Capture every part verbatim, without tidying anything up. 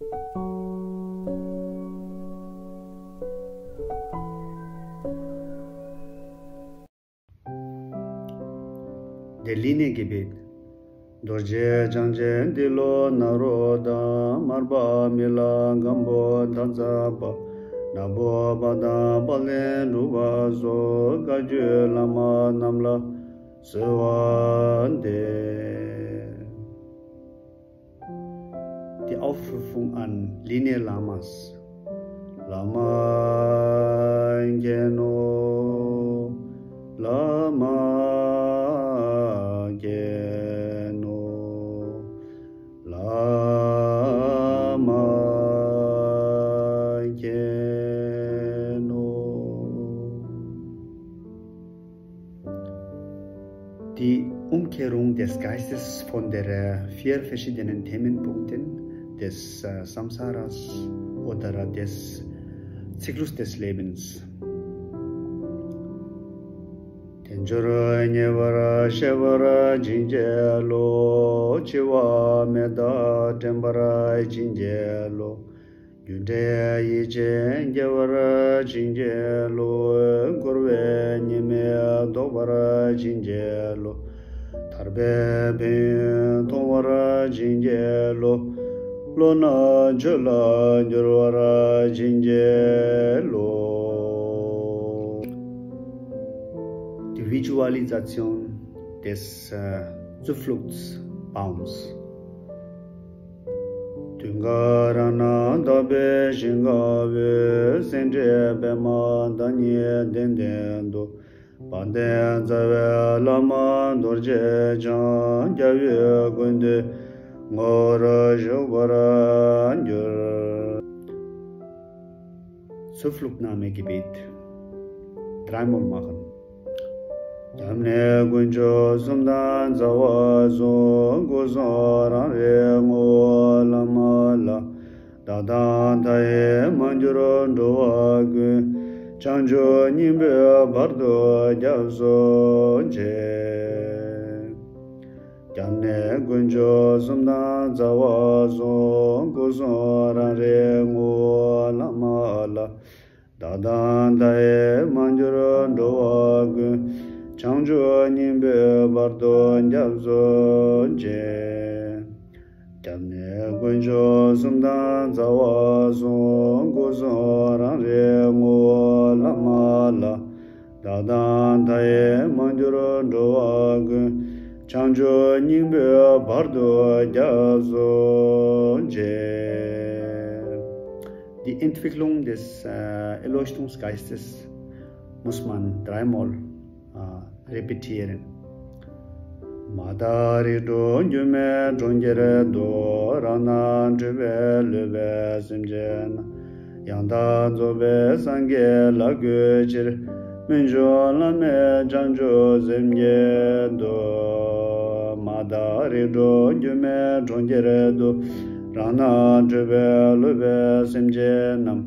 The linear Gebet. རྡོ་རྗེ་འཆང་ཆེན་ཏི་ལོ་ནཱ་རོ་དང་། མར་པ་མི་ལ་སྒམ་པོ་དང་ཚ་པ། ནག་པོ་པ་དང་དཔལ་ལྡན་འབྲུག་པ་སོགས། བཀའ་བརྒྱུད་བླ་མ་རྣམས་ལ་གསོལ་བ་འདེབས། Die Aufrufung an Linear Lamas. བླ་མ་མཁྱེན་ནོ། བླ་མ་མཁྱེན་ནོ། བླ་མ་མཁྱེན་ནོ། Die Umkehrung des Geistes von der, äh, vier verschiedenen Themenpunkten des, äh, Samsaras oder des Zyklus des Lebens. དལ་འབྱོར་ཉེ་བར་ཤེས་པར་བྱིན་གྱིས་རློབས། འཆི་བ་མེ་སྟག་འདྲེན་པར་བྱིན་གྱིས་རློབས། རྒྱུ་འབྲས་ཡིད་ཆེས་སྐྱེ་བར་བྱིན་གྱིས་རློབས། འཁོར་བའི་ཉེས་དམིགས་ཟློག་པར་བྱིན་གྱིས་རློབས། ཐར་པའི་ཕན་ཡོན་མཐོང་བར་བྱིན་གྱིས་རློབས། བློ་སྣ་ཆོས་ལ་འགྱུར་བར་བྱིན་གྱིས་རློབས། Die Visualisation des, äh, Zufluchtsbaums. དུང་དཀར་རང་སྣང་དག་པའི་ཞིང་ཁམས་འོད། སེང་འབྲས་པདྨ་བདག་ཉིད་གདན་སྟེང་དུ། དཔལ་ལྡན་རྩ་བའི་བླ་མ་རྡོ་རྗེ་འཆང་། སྐྱབས་ཡུལ་ཀུན་ཏུ་ངོ་བོར་བཞུགས་པར་འགྱུར། Zufluchtnahmegebet. Dreimal machen. སྐྱབས་གནས་དཀོན་མཆོག་གསུམ་དང་རྩ་བ་གསུམ། སྐུ་གསུམ་རང་རིག་ངོ་བོ་བླ་མ་ལ། བདག་དང་མཐའ་ཡས་མ་གྱུར་འགྲོ་བ་ཀུན། བྱང་ཆུབ་སྙིང་པོའི་བར་དུ་སྐྱབས་སུ་མཆི། སྐྱབས་གནས་དཀོན་མཆོག་གསུམ་དང་རྩ་བ་གསུམ། སྐུ་གསུམ་རང་རིག་ངོ་བོ་བླ་མ་ལ། བདག་དང་མཐའ་ཡས་མ་གྱུར་འགྲོ་བ་ཀུན། བྱང་ཆུབ་སྙིང་པོའི་བར་དུ་སྐྱབས་སུ་མཆི། སྐྱབས་གནས་དཀོན་མཆོག་གསུམ་དང་རྩ་བ་གསུམ། སྐུ་གསུམ་རང་རིག་ངོ་བོ་བླ་མ་ལ། བདག་དང་མཐའ་ཡས་མ་གྱུར་འགྲོ་བ་ཀུན། བྱང་ཆུབ་སྙིང་པོའི་བར་དུ་སྐྱབས་སུ་མཆི། Die Entwicklung des, äh, Erleuchtungsgeistes muss man dreimal, äh, repetieren. མ་དག་རིགས་དྲུག་སྒྱུ་མའི་གྲོང་ཁྱེར་དུ། རང་སྣང་འཁྲུལ་པས་བསླུས་པའི་སེམས་ཅན་རྣམས། ཡང་དག་རྫོགས་པའི་སངས་རྒྱས་ལ་འགོད་ཕྱིར། སྨོན་འཇུག་བླ་མེད་བྱང་ཆུབ་སེམས་བསྐྱེད་དོ། མ་དག་རིགས་དྲུག་སྒྱུ་མའི་གྲོང་ཁྱེར་དུ། རང་སྣང་འཁྲུལ་པས་བསླུས་པའི་སེམས་ཅན་རྣམས།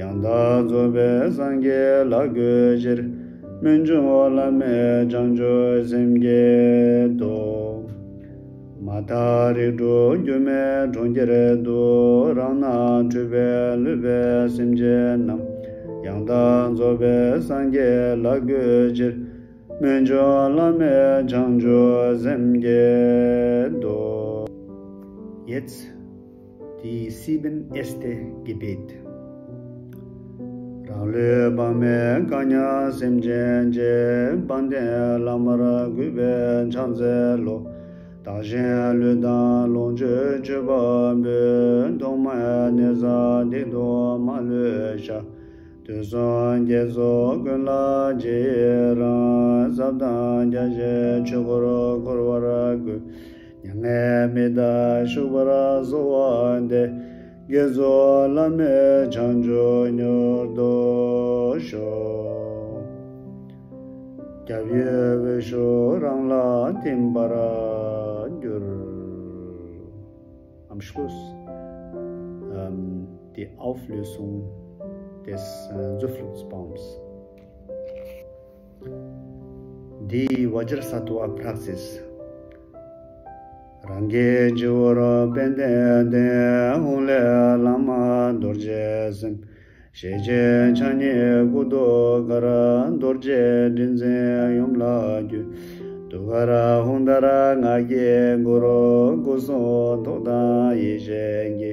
ཡང་དག་རྫོགས་པའི་སངས་རྒྱས་ལ་འགོད་ཕྱིར། སྨོན་འཇུག་བླ་མེད་བྱང་ཆུབ་སེམས་བསྐྱེད་དོ། མ་དག་རིགས་དྲུག་སྒྱུ་མའི་གྲོང་ཁྱེར་དུ། རང་སྣང་འཁྲུལ་པས་བསླུས་པའི་སེམས་ཅན་རྣམས། ཡང་དག་རྫོགས་པའི་སངས་རྒྱས་ལ་འགོད་ཕྱིར། སྨོན་འཇུག་བླ་མེད་བྱང་ཆུབ་སེམས་བསྐྱེད་དོ། Jetzt die sieben Äste Gebet. རང་ལུས་དཔག་མེད་བཀའ་ཉོན་སེམས་ཅན་གྱི། དཔལ་ལྡན་བླ་མར་གུས་པས་ཕྱག་འཚལ་ལོ། བདག་གཞན་ལུས་དང་ལོངས་སྤྱོད་སྤྱོད་པ་པོས། ཐོག་མའི་གནས་བཟང་སྡིག་ཏོ་མ་ལུས་བཤགས། དུས་གསུམ་དགེ་ཚོགས་ཀུན་ལ་རྗེས་ཡི་རང་། ཟབ་དང་རྒྱ་ཆེའི་ཆོས་འཁོར་བསྐོར་བར་བསྐུལ། མྱ་ངན་མི་འདའ་བཞུགས་པར་གསོལ་བ་འདེབས། དགེ་ཚོགས་བླ་མེད་བྱང་ཆུབ་མྱུར་ཐོབ་ཤོག། སྐྱབས་ཡུལ་འོད་ཞུ་རང་ལ་བསྟིམ་པར་འགྱུར། Am Schluss, ähm, die Auflösung des, äh, Zufluchtsbaums. Die Vajrasattva Praxis. རང་གི་སྤྱི་བོར་དཔལ་ལྡན་བསྟེན། ཧཱུྃ་ལས་ ཞེས་བྱའི་ཕྱག་གཉིས་སྐུ་ཐོག་ཁར། རྡོ་རྗེ་དྲིལ་འཛིན་ཡུམ་ལ་གུས། ཐུགས་ཀར་ཧཱུྃ་ལྟར་སྔགས་ཀྱི་གུར། སྐུ་གསུང་ཐུགས་དང་ཡེ་ཤེས་ཀྱི།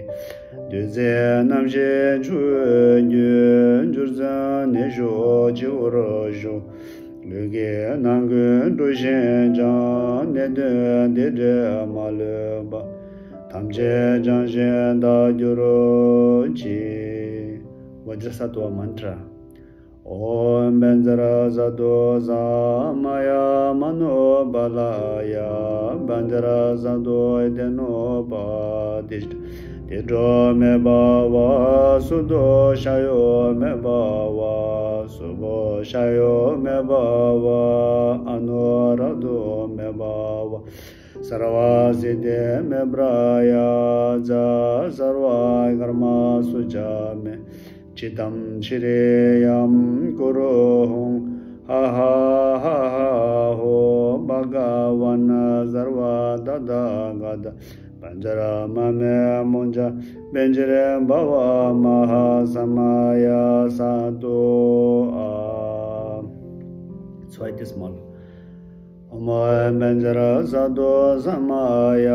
བདུད་རྩི་རྣམ་བཞི་ཆུ་བོའི་རྒྱུན། བཅུད་ཟུངས་ནད་གཞི་སྤྱི་བོར་ཞུགས། ལུས་ཀྱི་ནང་ཁུལ་འཁྲུ་ཞིང་སྦྱང་། ནད་གདོན་སྡིག་སྒྲིབ་མ་ལུས་པ། ཐམས་ཅད་བྱང་ཞིང་དག་གྱུར་ཅིག་བཛྲ་སཏྭ་མནྟྲ། ཨོཾ་བཛྲ་སཏྭ་ས་མ་ཡ་མ་ནུ་པཱ་ལ་ཡ། བཛྲ་སཏྭ་ཏེ་ནོ་པ་ཏིཥྛ། དྲི་མེད་པ་བ། སུ་ཏོ་ཤ་ཡོ་མེད་པ་བ། སུ་པོ་ཤ་ཡོ་མེད་པ་བ། ཨ་ནུ་ར་ཏོ་མེད་པ་བ། སརྦ་སིདྡྷི་མེ་པྲ་ཡ་ཛ། སརྦ་ཀརྨ་སུ་ཅཱ་མེ། ཇི་ཏམ་ཤྲི་ཡམ་ཀུ་རུ་ཧཱུྃ། ཧ་ཧ་ཧ་ཧ་ཧོ། བྷ་ག་ཝ་ན་སརྦ་ཏ་ཐཱ་ག་ཏ། བཛྲ་མ་མེ་མུཉྩ་བཛྲ་བྷ་བ་མ་ཧཱ་ས་མ་ཡ། སཱ་དྷུ་ཨ། Zweite Mal. ཨོཾ་བཛྲ་སཏྭ་ས་མ་ཡ་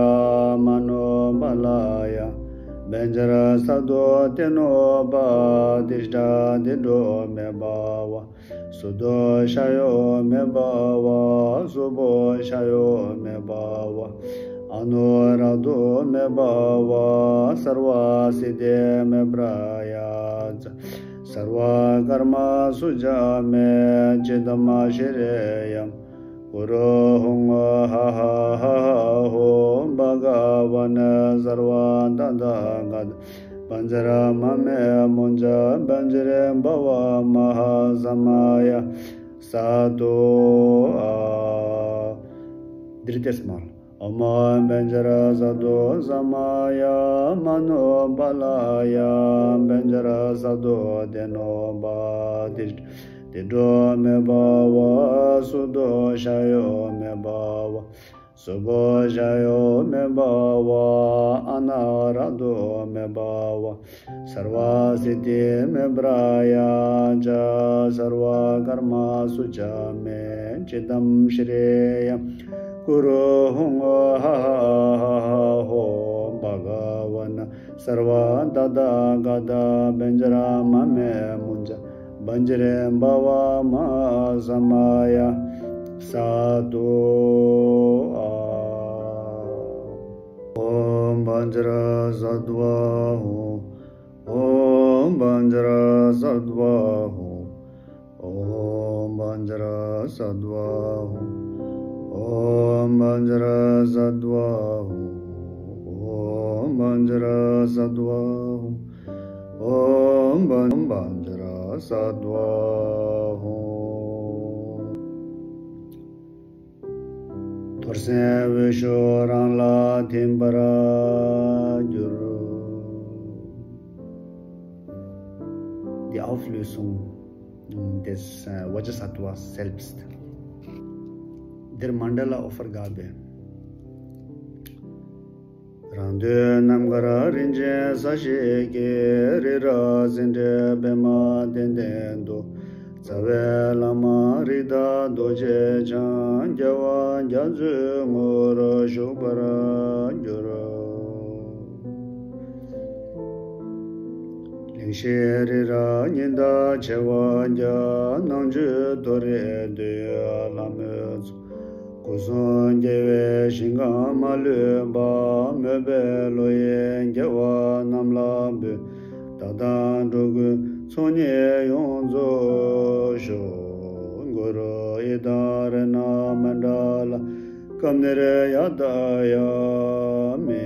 མ་ནུ་པཱ་ལ་ཡ། བཛྲ་སཏྭ་ཏེ་ནོ་པ་ཏིཥྛ། དྲི་མེད་པ་བ། སུ་ཏོ་ཤ་ཡོ་མེད་པ་བ། སུ་པོ་ཤ་ཡོ་མེད་པ་བ། ཨ་ནུ་ར་ཏོ་མེད་པ་བ། སརྦ་སིདྡྷི་མེ་པྲ་ཡ་ཛ། སརྦ་ཀརྨ་སུ་ཅཱ་མེ། ཇི་ཏམ་ཤྲི་ཡམ་ཀུ་རུ་ཧཱུྃ། ཧ་ཧ་ཧ་ཧ་ཧོ། བྷ་ག་ཝ་ན་སརྦ་ཏ་ཐཱ་ག་ཏ། བཛྲ་མ་མེ་མུཉྩ་བཛྲ་བྷ་བ་མ་ཧཱ་ས་མ་ཡ། སཱ་དྷུ་ཨ། Drittes Mal. ཨོཾ་བཛྲ་སཏྭ་ས་མ་ཡ་མ་ནུ་པཱ་ལ་ཡ། བཛྲ་སཏྭ་ཏེ་ནོ་པ་ཏིཥྛ། དྲི་མེད་པ་བ། སུ་ཏོ་ཤ་ཡོ་མེད་པ་བ། སུ་པོ་ཤ་ཡོ་མེད་པ་བ། ཨ་ནཱ་ར་ཏོ་མེད་པ་བ། སརྦ་སིདྡྷི་མེ་པྲ་ཡ་ཛ། སརྦ་ཀརྨ་སུ་ཅཱ་མེ། ཇི་ཏམ་ཤྲི་ཡམ་ཀུ་རུ་ཧཱུྃ། ཧ་ཧ་ཧ་ཧ་ཧོ། བྷ་ག་ཝ་ན་སརྦ་ཏ་ཐཱ་ག་ཏ། བཛྲ་མ་མེ་མུཉྩ་བཛྲ་བྷ་བ་མ་ཧཱ་ས་མ་ཡ། སཱ་དྷུ་ཨ། ཨོཾ་བཛྲ་སཏྭ་ཧཱུྃ། ཨོཾ་བཛྲ་སཏྭ་ཧཱུྃ། ཨོཾ་བཛྲ་སཏྭ་ཧཱུྃ། ཨོཾ་བཛྲ་སཏྭ་ཧཱུྃ། ཨོཾ་བཛྲ་སཏྭ་ཧཱུྃ། ཨོཾ་བཛྲ་སཏྭ་ཧཱུྃ། རྡོར་སེམས་འོད་ཞུ་རང་ལ་ཐིམ་པར་གྱུར། Die Auflösung des äh, Vajrasattva selbst. Der Mandala-Opfergabe. རང་འདུས་ནམ་མཁར་རིན་ཆེན་གསལ་བྱེད་ཀྱི། རི་རབ་ཟེའུ་འབྲུའི་པདྨ་གདན་སྟེང་དུ། རྩ་བའི་བླ་མ་རིགས་བདག་རྡོ་རྗེ་འཆང་། རྒྱལ་བ་རྒྱ་མཚོའི་ངོ་བོར་བཞུགས་པར་གྱུར། གླིང་བཞི་རི་རབ་ཉི་ཟླ་བྱེ་བ་བརྒྱ། ནང་བཅུད་མཐོ་རིས་འདོད་ཡོན་ལྷ་མོའི་ཚོགས། སྐུ་གསུམ་རྒྱལ་བའི་ཞིང་ཁམས་མ་ལུས་པ། མོས་པའི་བློ་ཡིས་རྒྱལ་བ་རྣམས་ལ་འབུལ། བདག་དང་འགྲོ་ཀུན་ཚོགས་གཉིས་ཡོངས་རྫོགས་ཤོག། གུ་རུ་ཨི་དཾ་རཏྣ་མཎྜ་ལ་ཀམ་ནིར་ཡ་ཏཱ་ཡ་མི།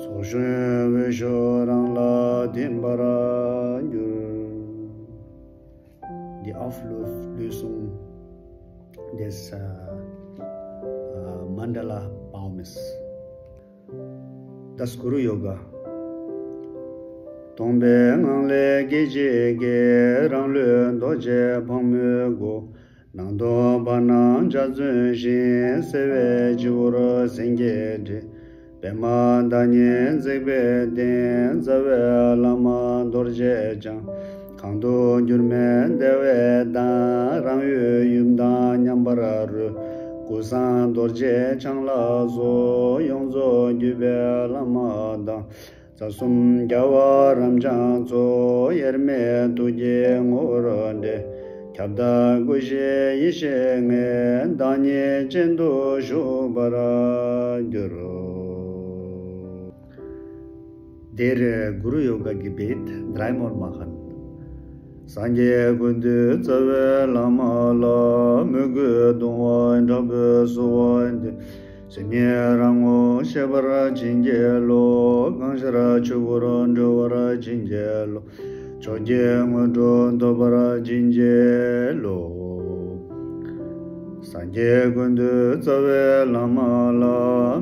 ཚོགས་ཞིང་འོད་ཞུ་རང་ལ་ཐིམ་པར་གྱུར། Die Auflösung des äh, äh, Mandala Baumes. Das Guru Yoga. སྟོང་པའི་ངང་ལས་སྐད་ཅིག་གིས། རང་ལུས་རྡོ་རྗེ་ཕག་མོའི་སྒོ། ནང་དུ་བར་སྣང་འཇའ་ཚོན་བཞིན། གསལ་བའི་སྤྱི་བོར་སེང་གེའི་སྒྲེང་ པདྨ་བདག་ཉིད་བརྩེགས་པའི་སྟེང་། རྩ་བའི་བླ་མ་རྡོ་རྗེ་འཆང་། གང་དུ་འགྱུར་མེད་བདེ་བའི་གདངས། རང་ཡུལ་ཡུམ་དང་མཉམ་པར་རོལ། ཀུན་བཟང་རྡོ་རྗེ་འཆང་ལ་སོགས། ཡོངས་རྫོགས་བརྒྱུད་པའི་བླ་མ་དང་། རྩ་གསུམ་རྒྱལ་བ་རབ་འབྱམས་ཚོགས། དབྱེར་མེད་ཐུགས་ཀྱི་ངོ་བོར་འདྲེས། ཁྱབ་བདག་ཀུན་གཞི་ཡེ་ཤེས་ལྔའི། བདག་ཉིད་ཅན་དུ་བཞུགས་པར་འགྱུར། འདིར་གུ་རུ་ཡོ་ག་གི་བེད་དྲའི་མོར་མ་ཧན། སངས་རྒྱས་ཀུན་འདུས་རྩ་བའི་བླ་མ་ལ། མོས་གུས་གདུང་བ་དྲག་པོས་གསོལ་བ་འདེབས། སེམས་ཉིད་རང་ངོ་ཤེས་པར་བྱིན་གྱིས་རློབས། གང་ཤར་ཆོས་སྐུར་གྲོལ་བར་བྱིན་གྱིས་རློབས། ཕྱོགས་ཀྱི་དངོས་གྲུབ་ཐོབ་པར་བྱིན་གྱིས་རློབས། སངས་རྒྱས་ཀུན་འདུས་རྩ་བའི་བླ་མ་ལ།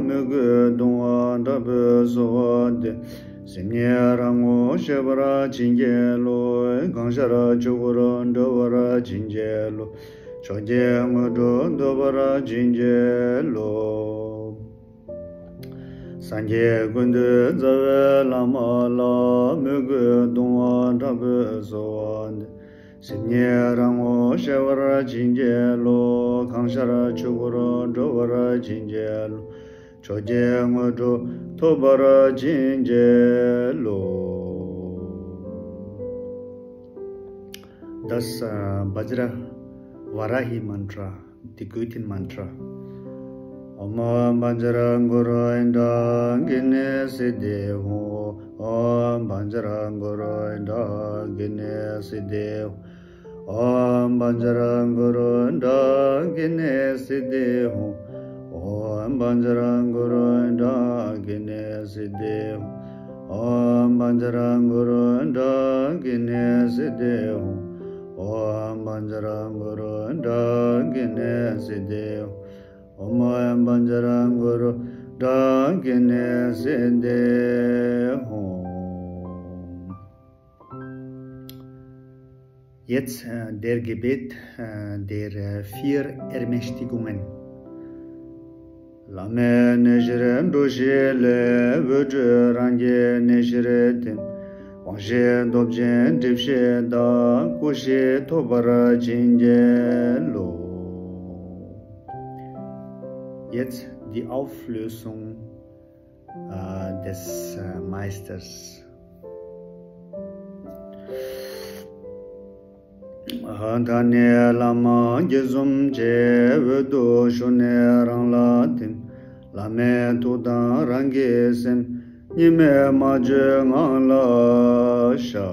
མོས་གུས་གདུང་བ་དྲག་པོས་གསོལ་བ་འདེབས། སེམས་ཉིད་རང་ངོ་ཤེས་པར་བྱིན་གྱིས་རློབས། གང་ཤར་ཆོས་སྐུར་གྲོལ་བར་བྱིན་གྱིས་རློབས། ཕྱོགས་ཀྱི་དངོས་གྲུབ་ཐོབ་པར་བྱིན་གྱིས་རློབས། སངས་རྒྱས་ཀུན་འདུས་རྩ་བའི་བླ་མ་ལ། མོས་གུས་གདུང་བ་དྲག་པོས་གསོལ་བ་འདེབས། སེམས་ཉིད་རང་ངོ་ཤེས་པར་བྱིན་གྱིས་རློབས། གང་ཤར་ཆོས་སྐུར་གྲོལ་བར་བྱིན་གྱིས་རློབས། ཕྱོགས་ཀྱི་དངོས་གྲུབ་ཐོབ་པར་བྱིན་གྱིས་རློབས། Thus, uh, Vajra Varahi mantra, the Guitin mantra. Om Bhañjara Guru Indra Agni Siddhi Hum. Om Bhañjara Guru Indra Agni Siddhi Hum. Om Bhañjara Guru Indra Agni Siddhi Hum. Om Bhañjara Guru Indra Agni Siddhi Hum. Om Bhañjara Guru Indra Agni Siddhi Hum. Om Bhañjara Guru Indra Agni Siddhi Hum. Om Bhañjara Guru Indra Agni Siddhi Hum. Jetzt, äh, der Gebet, äh, der, äh, vier Ermächtigungen. བླ་མའི་གནས་བཞིར་འགྲོ་ཞིང་སླེབས། འོད་སྤྲོས་རང་གི་གནས་བཞིར་ཐིམ། དབང་བཞི་སྟོབས་ཆེན་སྒྲིབ་བཞི་དག། སྐུ་བཞི་ཐོབ་པར་བྱིན་གྱིས་རློབས། Jetzt die Auflösung äh, des, äh, Meisters. ཨ། ད་ནི་བླ་མ་དགྱེས་འཛུམ་བྱེད། འོད་དུ་ཞུ་ནས་རང་ལ་ཐིམ། བླ་མའི་ཐུགས་དང་རང་གི་སེམས། གཉིས་མེད་མ་བཅོས་ངང་ལ་བཞག།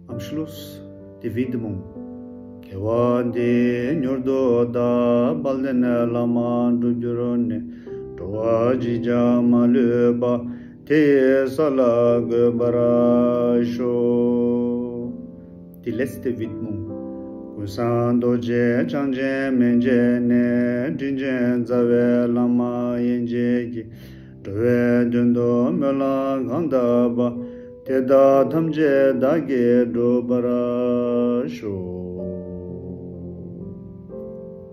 Am Schluss die Widmung. དགེ་བ་འདིས་མྱུར་དུ་བདག། དཔལ་ལྡན་བླ་མ་འགྲུབ་གྱུར་ནས། འགྲོ་བ་གཅིག་ཀྱང་མ་ལུས་པ། དེ་ཡི་ས་ལ་འགོད་པར་ཤོག། Die letzte Widmung. ཀུན་བཟང་རྡོ་རྗེ་འཆང་ཆེན་མན་ཆད་ནས། དྲིན་ཅན་རྩ་བའི་བླ་མ་ཡན་ཆད་ཀྱིས། འགྲོ་བའི་དོན་དུ་སྨོན་ལམ་གང་བཏབ་པ། དེ་དག་ཐམས་ཅད་བདག་གིས་འགྲུབ་པར་ཤོག།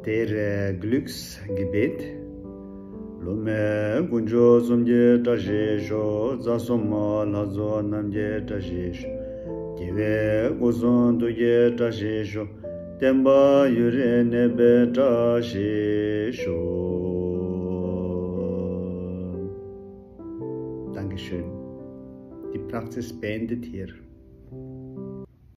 Der, äh, Glücksgebet. སློབ་མའི་དཀོན་མཆོག་གསུམ་གྱི་བཀྲ་ཤིས་ཤོག། རྩ་གསུམ་ལྷ་ཚོགས་རྣམས་ཀྱི་བཀྲ་ཤིས་ཤོག། རྒྱལ་བའི་སྐུ་གསུང་ཐུགས་ཀྱི་བཀྲ་ཤིས་ཤོག། བསྟན་པ་ཡུན་རིང་གནས་པའི་བཀྲ་ཤིས་ཤོག། Dankeschön. Die Praxis beendet hier.